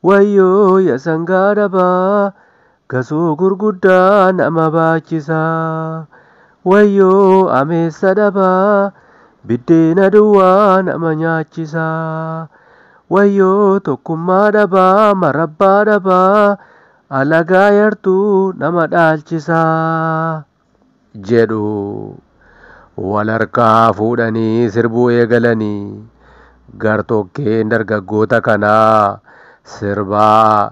Wayyoo ya sangaa dhabaa gasoo gurguddaa nama baachisaa. Wayyoo ameessa dhabaa biddeena duwwaa nama nyaachisaa. Wayyoo tokkummaa dhabaa marabbaa dhabaa alagaa yartuu nama dhaalchisaa jedhu. Wal harkaa fuudhanii sirbuu eegalanii gartokkeen dargaggoota kanaa sirbaa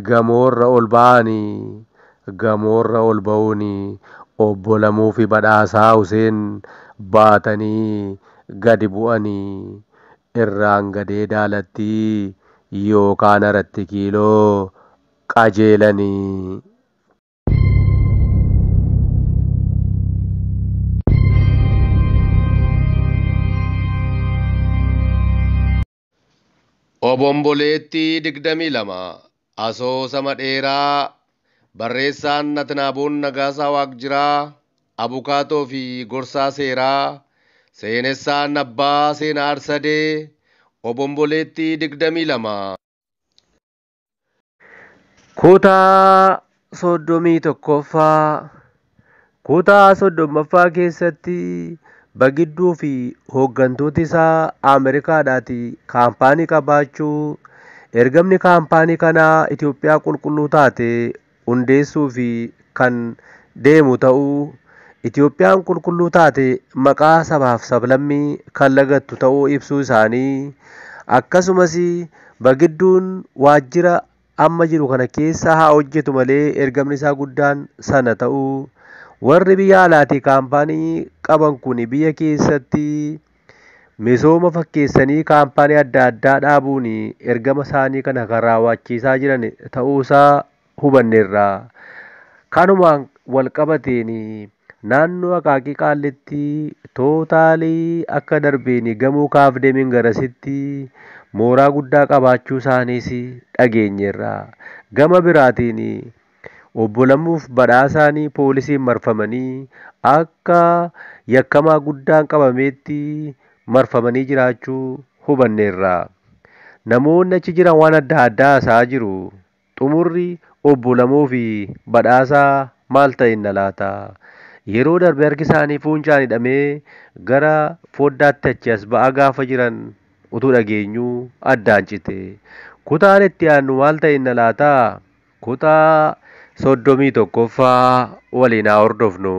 gamoorra ol ba'anii gamoorra ol ba'uun obbo Lamuu fi Badhaasaa Huseen baatanii gadi bu'anii irraan gadee daalattii yookaan aratti kiiloo qajeelanii. Obomboleettii 22 asoosama dheeraa barreessaan Natnaaboon Nagaasaa Waaqjiraa abukaatoo fi gorsaa seeraa seenessaan abbaa seenaa Arsadee obomboleettii 22. Kutaa 31ffaa. Kutaa 30ffaa keessatti Bagidduu fi hooggantooti isaa Ameerikaadhaati kaampaanii qabaachuu ergamni kaampaanii kanaa Itoophiyaa qulqulluu taate hundeessuu fi kan deemu ta'uu Itoophiyaan qulqulluu taate maqaa sabaaf sablammii kan lagattu ta'uu ibsuu isaanii akkasumas Bagidduun waajjira amma jiru kana keessa haa hojjetu malee ergamni isaa guddaan sana ta'uu warri biyya alaatii kaampaanii qaban kun biyya keessatti misooma fakkeessanii kaampaanii adda addaa dhaabuun ergama isaanii kana kan raawwachiisaa jiran ta'uusaa hubanneerra. Kanumaan wal qabateen naannoo Akaakii Qaallitti tootaalii akka darbeen gamoo kaaf deemin garasitti mooraa guddaa qabaachuu isaaniis dhageenyeerra. Gama biraatiin obbo Lamuuf Badhaasaanii poolisiin marfamanii akka yakkamaa guddaan qabameetti marfamanii jiraachuu hubanneerra. Namoonni achi jiran waan adda addaa haasa'aa jiru. Xumurri obbo Lamuu fi Badhaasaa maal ta'inna laata? Yeroo darbe harki isaanii fuuncaan hidhamee gara foddaatti achi as ba'aa gaafa jiran utuu dhageenyuu addaan cite. Kutaan itti aanu maal ta'inna laata? Kutaa 31ffaa waliin haa hordofnu.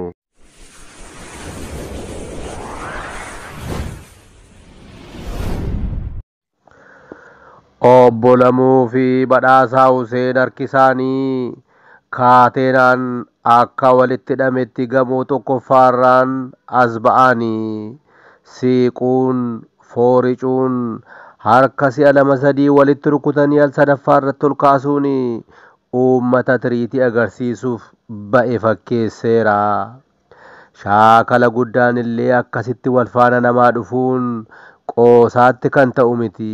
Obbo Lamuu fi Badhaasaa Huseen harki isaanii kaateenaan akka walitti hidhametti gamoo tokkoffaarraan as ba'anii siiquun fooricuun harka si'a lama sadii walitti rukutanii al sadaffaa irratti ol kaasuun uummata tiriitii agarsiisuuf ba'e fakkeesseera. Shaakala guddaan illee akkasitti wal faana namaa dhufuun qoosaatti kan ta'u miti.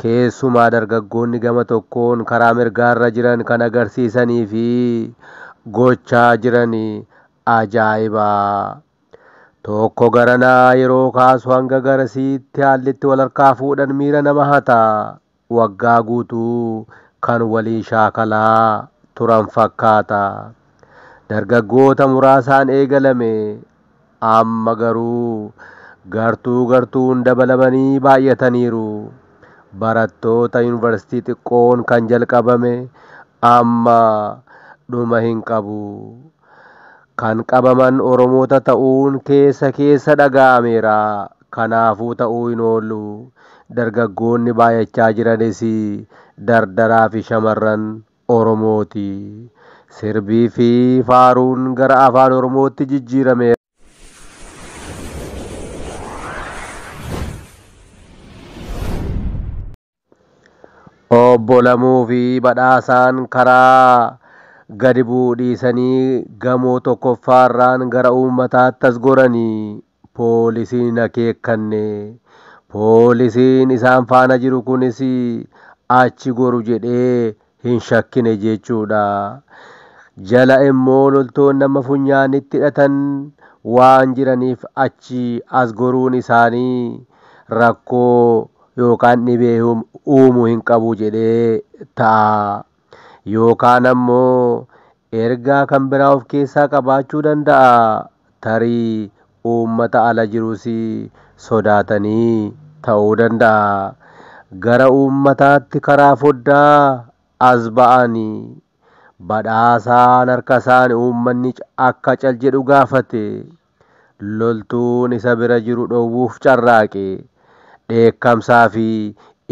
Keessumaa dargaggoonni gama tokkoon karaa mirgaarra jiran kan agarsiisanii fi gochaa jiran ajaa'iba. Tokko garanaa yeroo kaasu hanga garasiitti haallitti wal harkaa fuudhan miira nama hata. Waggaa guutuu kan waliin shaakalaa turan fakkaata. Dargaggoota muraasaan eegalame amma garuu gartuu gartuun dabalamanii baay'ataniiru. Barattoota yuunivarsiitii xiqqoon kan jalqabame amma dhuma hin qabu. Kan qabaman Oromoota ta'uun keessa keessa dhaga'ameera. Kanaafuu ta'uu hin oolu. Dargaggoonni baay'achaa jiranis dardaraa fi shamarran Oromooti. Sirbii fi faaruun gara afaan Oromootti jijjiirameera. Obbo Lamuu fi Badhaasaan karaa gadi bu'uu dhiisanii gamoo tokkoffaarraan gara uummataatti as goranii poolisiin hin akeekkanne. Poolisiin isaan faana jiru kunis achi goru jedhee hin shakkine jechuudha. Jala immoo loltoonni amma funyaanitti hidhatan waan jiraniif achi as goruun isaanii rakkoo yookaan dhibee uumuu hin qabu jedhee ta'a. Yookaan ammoo ergaa kan biraa of keessaa qabaachuu danda'a. Tarii uummata ala jirus sodaatanii ta'uu danda'a. Gara uummataatti karaa foddaa as ba'anii Badhaasaan harka isaan uummanni akka cal jedhu gaafate. Loltuun isa bira jiru dhowwuuf carraaqe. Dheekkamsaa fi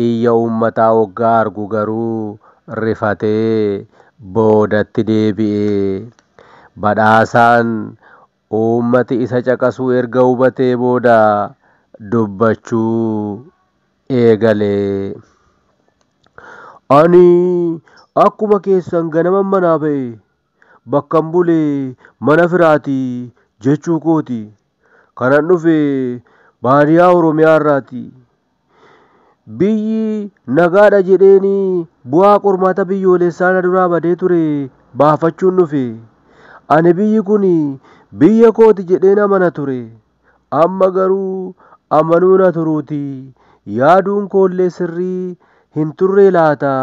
iyya uummataa hoggaa argu garuu rifatee boodatti deebi'e. Badhaasaan uummati isa caqasuu erga hubatee booda dubbachuu eegale. Ani akkuma keessan ganama manaa ba'e bakkan bule mana firaati jechuu kooti. Kanan dhufe baadiyyaa Oromiyaa irraati. Biyyi nagaadha jedheeni bu'aa qormaata biyyoolessaa na duraa badee ture baafachuun dhufe. Ani biyyi kun biyya kooti jedheen amana ture. Amma garuu amanuu na turuuti. Yaaduun koollee sirrii hin turre laata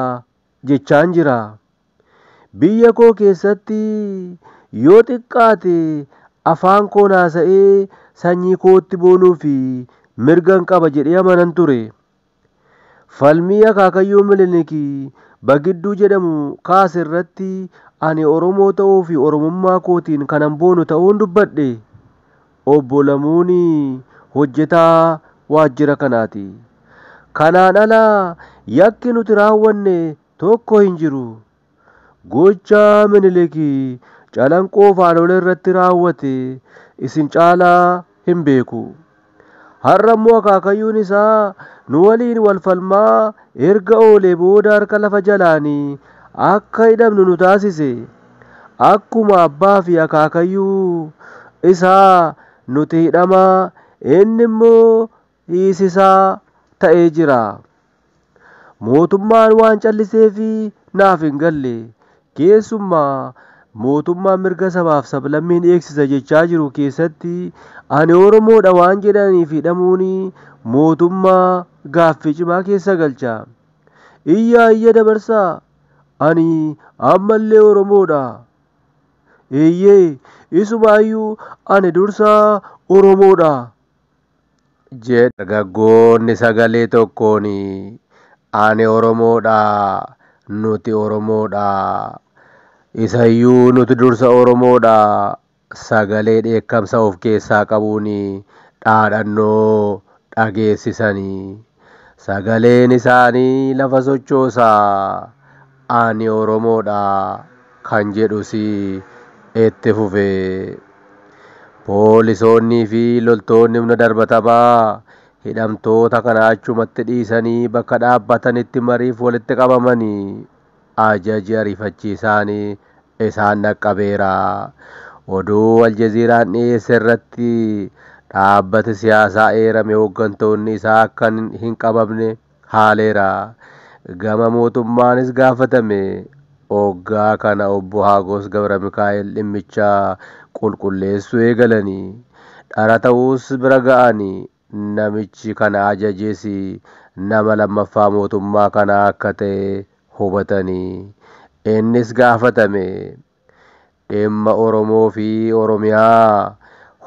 jechaan jira. Biyya koo keessatti yoo xiqqaate afaan koo naasa'ee sanyii kootti boonuu fi mirgan qaba jedhee amanan ture. Falmii akaakayyuu Minilikii Bagidduu jedhamu kaase irratti ani Oromoo ta'uu fi Oromummaa kootiin kanan boonu ta'uun dubbadhe. Obbo Lamuun hojjetaa waajjira kanaati. Kanaan ala yakki nuti raawwanne tokko hin jiru. Gocha Minilikii calanqoo faanolee irratti raawwate isin caalaa hin beeku. Har'a immoo akaakayyuun isaa nu waliin wal falmaa erga oolee booda harka lafa jalaanii akka hidhamnu nu taasise. Akkuma abbaa fi akaakayyuu isaa nuti hidhamaa inni immoo hiisisaa ta'ee jira. Mootummaan waan calliseefi naaf hin galle. Keessumaa mootummaan mirga sabaaf sablammiin eegsisa jechaa jiru keessatti ani Oromoodha waan jedhaniif hidhamuun mootummaa gaaffii cimaa keessa galcha. Iyyaa iyya dabarsaa, ani ammallee Oromoodha. Eeyyee, isumaayyuu ani dursaa Oromoodha jedhe. Dargaggoonni sagalee tokkoon ani Oromoodha, nuti Oromoodha, isayyuu nuti dursa Oromoodha sagalee dheekkamsa of keessaa qabuun dhaadhannoo dhageessisanii. Sagaleen isaanii lafa sochoosaa ani Oromoodha kan jedhus itti fufe. Poolisoonnii fi loltoonni humna darbatamaa hidhamtoota kana achumatti dhiisanii bakka dhaabbatanitti mariif walitti qabamanii ajaji ariifachiisaan isaan dhaqqabeera. Oduu Aljazeeraan dhiyeesse irratti dhaabbati siyaasaa eerame hooggantoonni isaa akka hin qabamne haaleera. Gama mootummaanis gaafatame. Hoggaa kana obbo Hagos Gabra Mikaa'el dhimmicha qulqulleessuu eegalanii dhara ta'uus bira ga'anii namichi kana ajajes nama lammaffaa mootummaa kanaa akka ta'e hubatanii. Innis gaafatame. Dhimma Oromoo fi Oromiyaa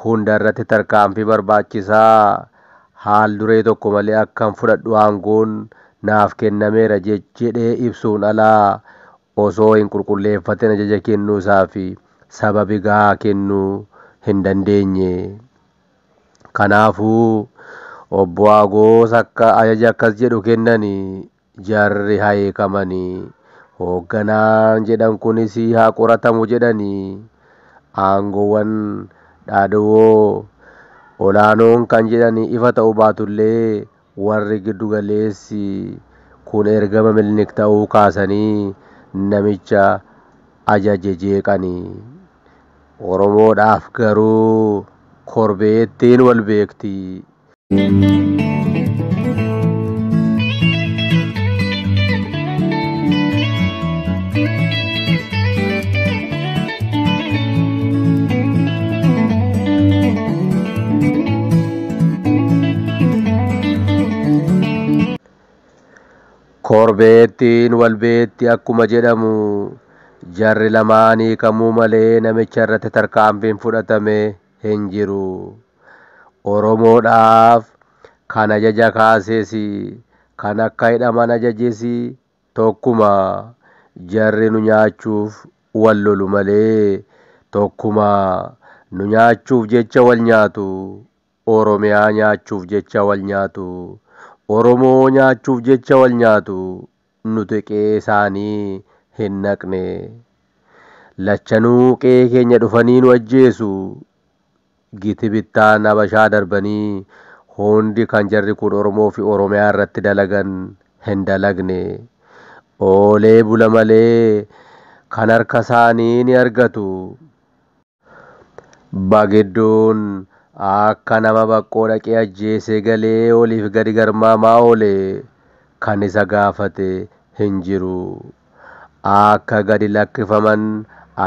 hunda irratti tarkaanfii barbaachisaa haal duree tokko malee akkan fudhadhu aangoon naaf kennameera jedhee ibsuun alaa osoo hin qulqulleeffatin ajaja kennuu isaa fi sababi gahaa kennuu hin dandeenye. Kanaafuu obbo Hagos akka ajaja akkas jedhu kennanii jarri hiikamanii hoogganaan jedhan kunis haa qoratamu jedhanii aangoowwan dhaadhoo olaanoon kan jedhanii ifa ta'uu baatullee warri giddugaleessi kun ergama Minilik ta'uu kaasanii namicha ajaje jeeqanii. Oromoodhaaf garuu korbeettiin wal beekti. Korbeettiin walbeetti akkuma jedhamu jarri lamaan hiikamuu malee namicha irratti tarkaanfiin fudhatame hin jiru. Oromoodhaaf kan ajaja kaases kan akka hidhaman ajajes tokkuma. Jarri nu nyaachuuf wal lolu malee tokkuma. Nu nyaachuuf jecha wal nyaatu. Oromiyaa nyaachuuf jecha wal nyaatu. Oromoo nyaachuuf jecha wal nyaatu. Nuti qe'ee isaanii hin naqne. Lachanuu qe'ee keenya dhufanii nu ajjeesu. Giti bittaan Habashaa darbanii hundi kan jarri kun Oromoo fi Oromiyaa irratti dalagan hin dalagne. Oolee bula malee kan harka isaanii ni argatu. Bagidduun akka nama baqqoo dhaqee ajjeesee galee oliif gadi garmaamaa oole kan isa gaafate hin jiru. Akka gadi lakkifaman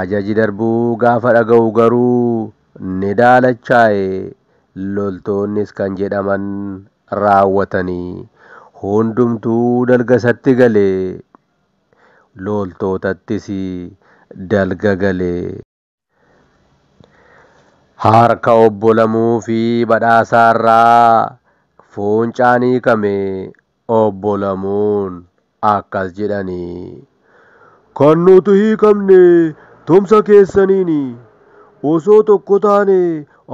ajaji darbuu gaafa dhaga'u garuu ni daalachaa'e. Loltoonnis kan jedhaman raawwatanii hundumtuu dalga isatti gale. Loltootattis dalga gale. Harka obbo Lamuu fi Badhaasaa irraa fuuncaan hiikame. Obbo Lamuun akkas jedhanii. Kan nuti hiikamne tumsa keessaniini. Osoo tokko taane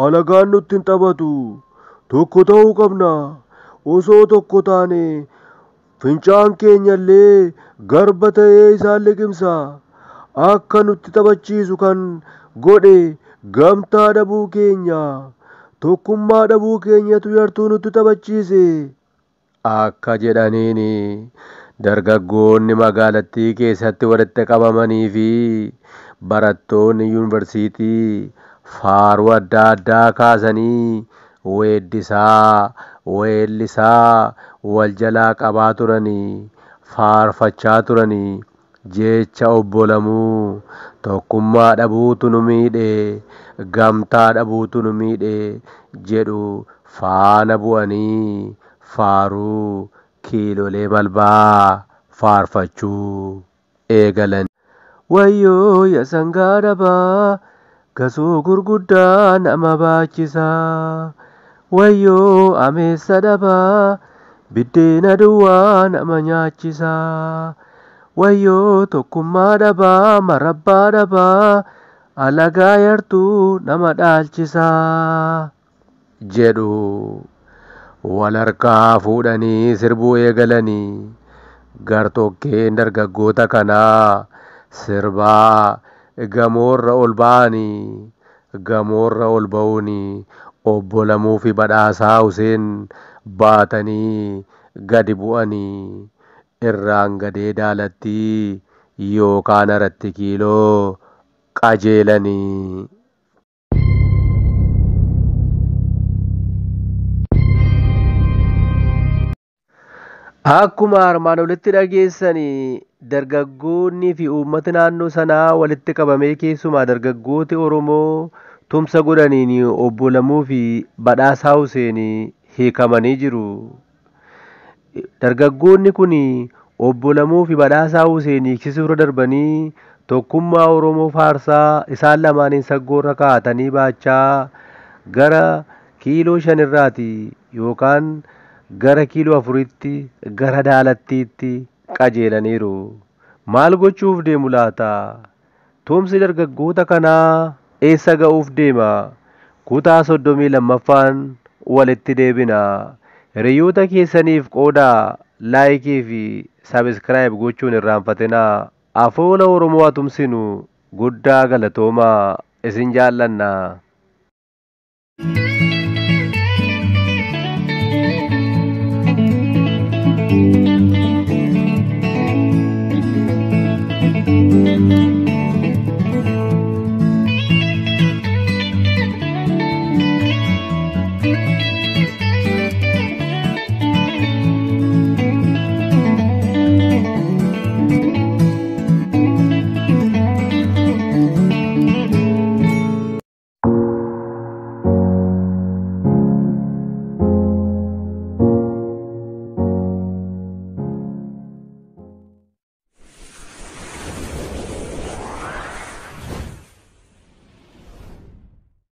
alagaan nutti hin taphatu. Tokko ta'uu qabna. Osoo tokko taane fincaan keenya illee garba ta'ee isaan liqimsa. Akka nutti taphachiisu kan godhe gamtaa dhabuu keenya. Tokkummaa dhabuu keenyatu yartuu nutti taphachiise. Akka jedhaniin dargaggoonni magaalattii keessatti walitti qabamanii fi barattoonni yuunivarsiitii faaruu adda addaa kaasanii weeddisaa weellisaa wal jalaa qabaa turanii faarfachaa turanii jecha obbo Lamuu tokkummaa dhabuutu nu miidhe, gamtaa dhabuutu nu miidhe jedhu faana bu'anii faaruu kiilolee malbaa faarfachuu eegalan. Wayyoo ya sangaa dhabaa gasoo gurguddaa nama baachisaa. Wayyoo ameessa dhabaa biddeena duwwaa nama nyaachisaa. Wayyoo tokkummaa dhabaa marabbaa dhabaa alagaa yartuu nama dhaalchisaa jedhu. Wal harkaa fuudhanii sirbuu eegalanii gartokkeen dargaggoota kanaa sirbaa gamoorra ol ba'anii gamoorra ol ba'uun obbo Lamuu fi Badhaasaa Huseen baatanii gadi bu'anii irraan gadee daalattii yookaan aratti kiiloo qajeelanii. Akkuma armaan olitti dhageessanii dargaggoonnii fi uummati naannoo sanaa walitti qabamee keessumaa dargaggooti Oromoo tumsa godhaniin obbo Lamuu fi Badhaasaa Huseen hiikamanii jiru. Dargaggoonni kun obbo Lamuu fi Badhaasaa Huseen hiiksisuu irra darbanii tokkummaa Oromoo faarsaa isaan lamaaniin saggoorra kaa'atanii baachaa gara kiiloo 5 yookaan gara kiiloo 4tti gara daalattiitti qajeelaniiru. Maal gochuuf deemu laata? Tumsi dargaggoota kanaa eessa ga'uuf deema? Kutaa 32ffaan walitti deebina. Hiriyoota keessaniif qoodaa laayikii fi sabiskiraayib gochuun irraanfatinaa. Afoola Oromoo haa tumsinu. Guddaa galatoomaa. Isin jaallanna.